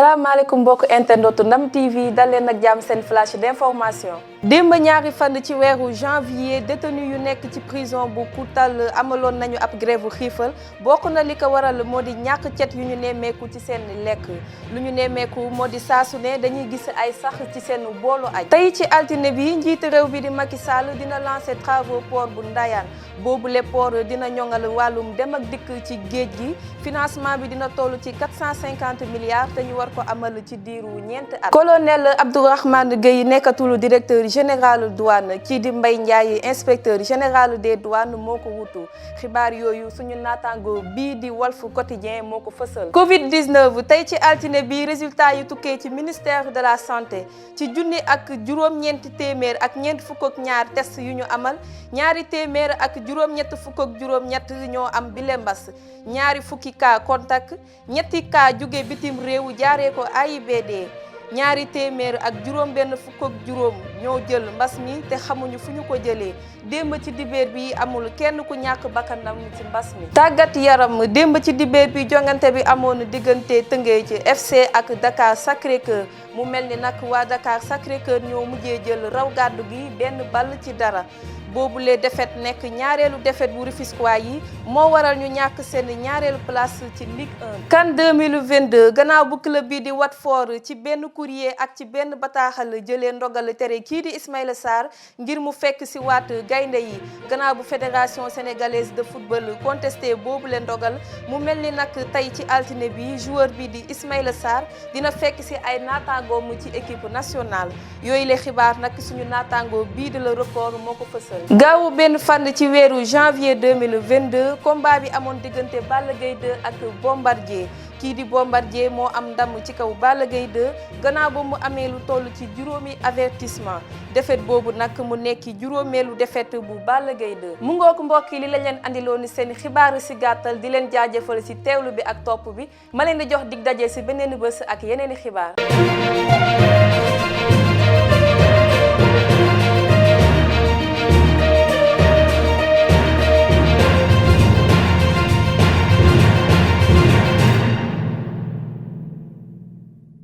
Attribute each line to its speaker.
Speaker 1: salaamaaleykum mbokk internetu Ndam TV dal leen ak jàmm seen flash d'information. démb ñaari fan ci weeru janvier détenu yu nekk ci prison bu Koutal amaloon nañu ab grève xiifal bokk na li ko waral moo di ñàkk cet yu ñu nemmeeku ci seen lekk lu ñu nemmeeku moo di saa su ne dañuy gis ay sax ci seen boolu añ. tey ci altine bi njiitu réew bi di Macky Sall dina lancer travaux port bu Ndayane boobu le port dina ñoŋal wàllum dem ak dikk ci géej gi financement bi dina toll ci 450 milliards te ñu war ko amal ci diiru ñeent at. colonel Abdourahmane Gueye nekkatul directeur général douane kii di Mbaye Ndiaye inspecteur général des douanes moo ko wutu xibaar yooyu suñu naataango bii di Walf Quotidien moo ko fësal. Covid 19 tey ci altine bi résultat yi tukkee ci ministère de la santé ci junni ak juróom-ñeenti téeméer ak ñeent fukk ak ñaar test yu ñu amal ñaari téeméer ak juróom-ñett fukk ak juróom-ñett ñoo am bile mbas ñaari fukki cas contact ñetti cas jóge bitim réew jaaree ko AIBD ñaari téeméer ak juróom benn fukk ak juróom ñoo jël mbas mi te xamuñu fu ñu ko jëlee démb ci dibeer bi amul kenn ku ñàkk bakkanam ci mbas mi. tàggat yaram démb ci dibeer bi jongante bi amoon diggante Teungueth FC ak Dakar Sacré-Cœur mu mel ni nag waa Dakar Sacré-Cœur ñoo mujjee jël raw gàddu gi benn ball ci dara. boobu lee défaite nekk ñaareelu défaite bu Rufisquois yi moo waral ñu ñàkk seen ñaareelu place ci Ligue 1. CAN 2022 gannaaw bu club bi di Watford ci benn courrier ak ci benn bataaxal jëlee ndogal tere kii di Ismaïla Sarr ngir mu fekk si waat gaynde yi gannaaw bu fédération sénégalaise de football contesté boobu leen ndogal mu mel ni nag tey ci altine bi joueur bi di Ismaïla Sarr dina fekk si ay naataangoom ci équipe nationale yooyu le xibaar nag suñu naataangoo bii di Le Record moo ko fësal. gaawu benn fan ci weeru janvier 2022 combat bi amoon diggante Balla Gaye 2 ak Bombardier kii di Bombardier moo am ndam ci kaw Balla Gaye 2 gannaaw ba mu amee lu toll ci juróomi avertissement défaite boobu nag mu nekki juróomeelu défaite bu Balla Gaye 2 mu ngook mbokk yi li lañ leen andiloon ni seen xibaar si gàttal di leen jaajëfal si teewlu bi ak topp bi ma leen di jox dig daje si beneen bés ak yeneeni xibaar